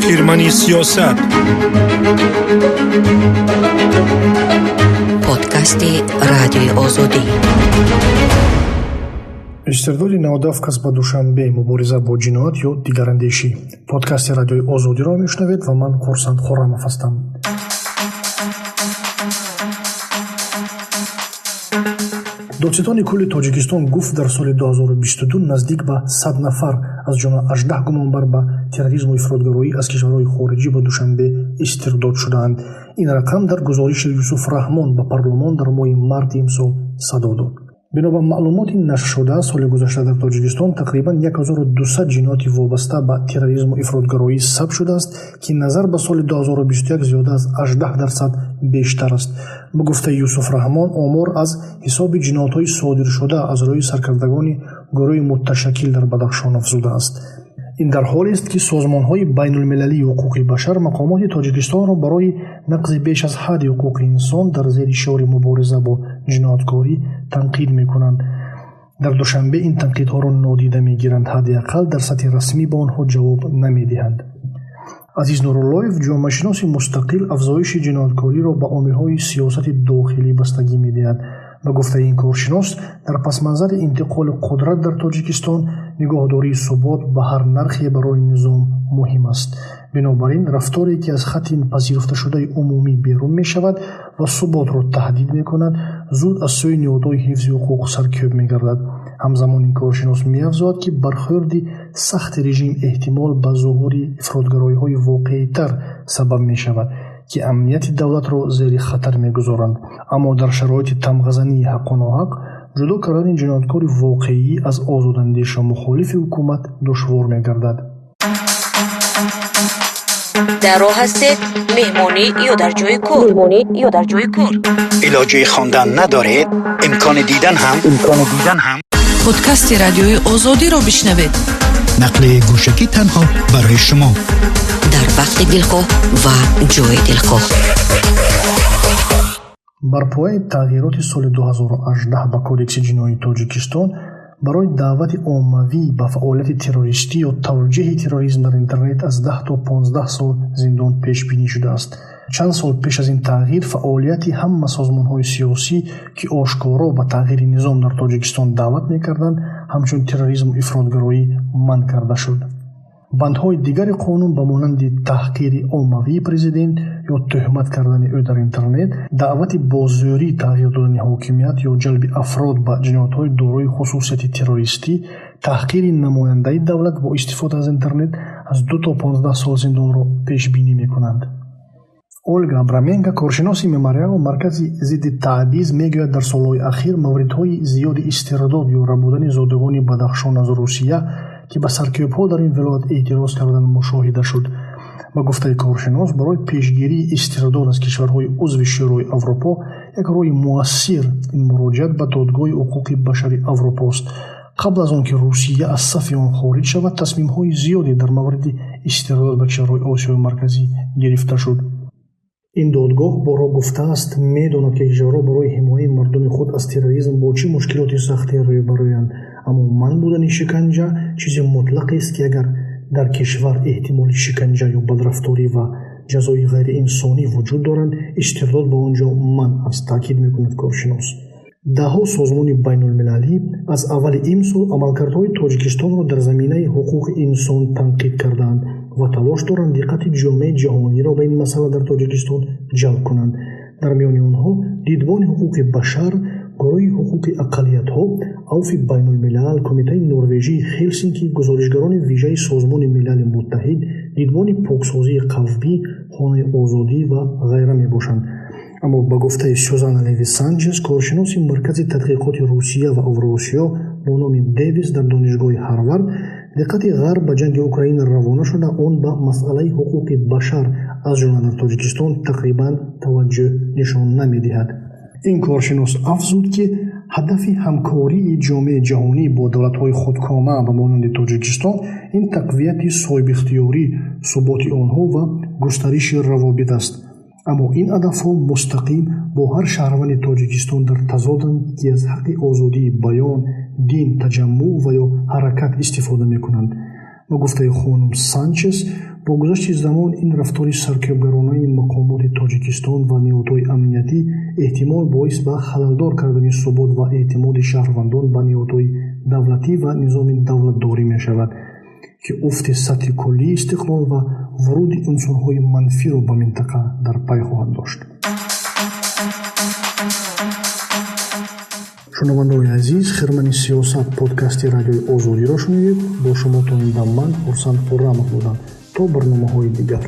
Хирмани сиёсат. Подкасти Радиои Озодӣ. Истирдоди 97 кас ба Душанбе, мубориза бо ҷиноят ё дигарандешӣ. Подкасти Радиои Озодиро мешунавед ва ман Хурсанд Хуррамов ҳастам. Додситони кулли Тоҷикистон гуфт, дар соли 2022 наздик ба 100 нафар, аз ҷумла 18 гумонбар ба терроризму ифротгароӣ аз кишварҳои хориҷӣ ба Душанбе истирдод шудаанд. Ин рақам дар гузориши Юсуф Раҳмон ба парлумон дар моҳи марти имсол садо дод. Бино ба маълумоти нашршуда, соли гузашта дар Тоҷикистон тақрибан 1200 ҷинояти вобаста ба терроризму ифротгароӣ сабт шудааст, ки назар ба соли 2021 зиёда аз 18% бештар аст. Ба гуфтаи Юсуф Раҳмон, омор аз ҳисоби ҷиноятҳои содиршуда аз рӯи саркардагони гурӯҳи мутташаккил дар Бадахшон афзудааст. Ин дар ҳолест, ки созмонҳои байнулмилалии ҳуқуқи башар мақомоти Тоҷикистонро барои нақзи беш аз ҳадди ҳуқуқи инсон дар зери шиори мубориза бо ҷинояткорӣ танқид мекунанд. Дар Душанбе ин танқидҳоро нодида мегиранд, ҳадди ақал дар сатҳи расмӣ ба онҳо ҷавоб намедиҳанд. Азиз Нуруллоев, ҷомеашиноси мустақил, афзоиши ҷинояткориро ба омилҳои сиёсати дохилӣ бастагӣ медиҳад. Ба гуфтаи ин коршинос, дар пасманзари интиқоли қудрат дар Тоҷикистон нигоҳдории субот ба ҳар нархе барои низом муҳим аст. Бинобар ин, рафторе, ки аз хатти пазируфташудаи умумӣ берун мешавад ва суботро таҳдид мекунад, зуд аз сӯи ниҳодҳои ҳифзи ҳуқуқ саркӯб мегардад. Ҳамзамон ин коршинос меафзояд, ки бархӯрди сахти режим эҳтимол ба зуҳури ифротгароиҳои воқеитар сабаб мешавад, ки амнияти давлатро зери хатар мегузоранд. Аммо дар шароити тамғазании ҳаққу ноҳақ, ҷудо кардани ҷинояткори воқеӣ аз озодандешу мухолифи ҳукумат душвор мегардад. Дар роҳ ҳастед, меҳмонӣ ё дар ҷои кор? Меҳмонӣ ё дар ҷои кор? Илоҷи хондан надоред? Имкони дидан ҳам? Имкони дидан ҳам? Подкасти Радиои Озодиро бишнавед. Нақли гӯшакӣ танҳо барои шумо. Дар вақти дилхоҳ ва ҷои дилхоҳ. Бар пояи тағйироти соли 2018 ба Кодекси ҷиноии Тоҷикистон барои даъвати оммавӣ ба фаъолияти террористӣ ё тавҷеҳи терроризм дар интернет аз 10 то 15 сол зиндон пешбинӣ шудааст. Чанд сол пеш аз ин тағйир фаъолияти ҳама созмонҳои сиёсӣ, ки ошкоро ба тағйири низом дар Тоҷикистон даъват мекарданд, ҳамчун терроризму ифротгароӣ манъ карда шуд. Бандҳои дигари қонун ба монанди таҳқири оммавии президент ё тӯҳмат кардани ӯ дар интернет, даъвати бо зӯрӣ тағйир додани ҳокимият ё ҷалби афрод ба ҷиноятҳои дорои хусусияти террористӣ, таҳқири намояндаи давлат бо истифода аз интернет аз 2 то 15 сол зиндонро пешбинӣ мекунанд. Ольга Абраменко, коршиноси Мемориал, маркази зидди таъбиз, мегӯяд, дар солҳои ахир мавридҳои зиёди истирдод ё рабудани зодагони Бадахшон аз Русия, ки ба саркӯбҳо дар ин вилоят эътироз кардан, мушоҳида шуд. Ба гуфтаи коршинос, барои пешгирии истирдод аз кишварҳои узви Шӯрои Аврупо як роҳи муассир ин муроҷиат ба Додгоҳи ҳуқуқи башари Аврупост. Қабл аз он ки Русия аз сафи он хориҷ шавад, тасмимҳои зиёде дар мавриди истирдод ба кишварҳои Осиёи Марказӣ гирифта шуд. Ин додгоҳ борҳо гуфтааст, медонад, ки кишварҳо барои ҳимояи мардуми худ аз терроризм бо чӣ мушкилоти сахте рӯбарӯянд, аммо манъ будани шиканҷа чизи мутлақест, ки агар дар кишвар эҳтимоли шиканҷа ё бадрафторӣ ва ҷазои ғайриинсонӣ вуҷуд доранд, истирдод ба он ҷо манъ аст, таъкид мекунад коршинос. Даҳҳо созмони байнулмилалӣ аз аввали имсол амалкардҳои Тоҷикистонро дар заминаи ҳуқуқи инсон танқид кардаанд ва талош доранд диққати ҷомеаи ҷаҳониро ба ин масъала дар Тоҷикистон ҷалб кунанд. Дар миёни онҳо Дидбони ҳуқуқи башар, гурӯҳи ҳуқуқи ақаллиятҳо, Авфи байнулмилал, Кумитаи Норвежии Хелсинки, гузоришгарони вижаи Созмони Милали Муттаҳид, Дидбони поксозии қавмӣ, Хонаи озодӣ ва ғайра мебошанд. Аммо ба гуфтаи Сюзанна Леви Санчес, коршиноси Маркази тадқиқоти Русия ва Авруосиё бо номи Дэвис дар Донишгоҳи Ҳарвард, диққати Ғарб ба ҷанги Украина равона шуда, он ба масъалаи ҳуқуқи башар аз ҷумла дар Тоҷикистон тақрибан таваҷҷӯҳ нишон намедиҳад. Ин коршинос афзуд, ки ҳадафи ҳамкории ҷомеаи ҷаҳонӣ бо давлатҳои худкома ба монанди Тоҷикистон ин тақвияти соҳибихтиёрӣ, суботи онҳо ва густариши равобит аст. Аммо ин ҳадафҳо мустақим бо ҳар шаҳрванди Тоҷикистон дар тазоданд, ки аз ҳаққи озодии баён, дин, таҷаммуъ ва ё ҳаракат истифода мекунанд. Ба гуфтаи хонум Санчес, бо гузашти замон ин рафтори саркӯбгаронаи мақомоти Тоҷикистон ва ниҳодҳои амниятӣ эҳтимол боис ба халалдор кардани субот ва эътимоди шаҳрвандон ба ниҳодҳои давлатӣ ва низоми давлатдорӣ мешавад, ки уфти сатҳи куллии истиқлол ва вуруди унсурҳои манфиро ба минтақа дар пай хоҳад дошт. Шунавандаои азиз, Хирмани сиёсат подкасти Радиои Озодиро шунидед. Бо шумо то ин дам ман, Хурсанд Хуррамов, будам. То барномаҳои дигар.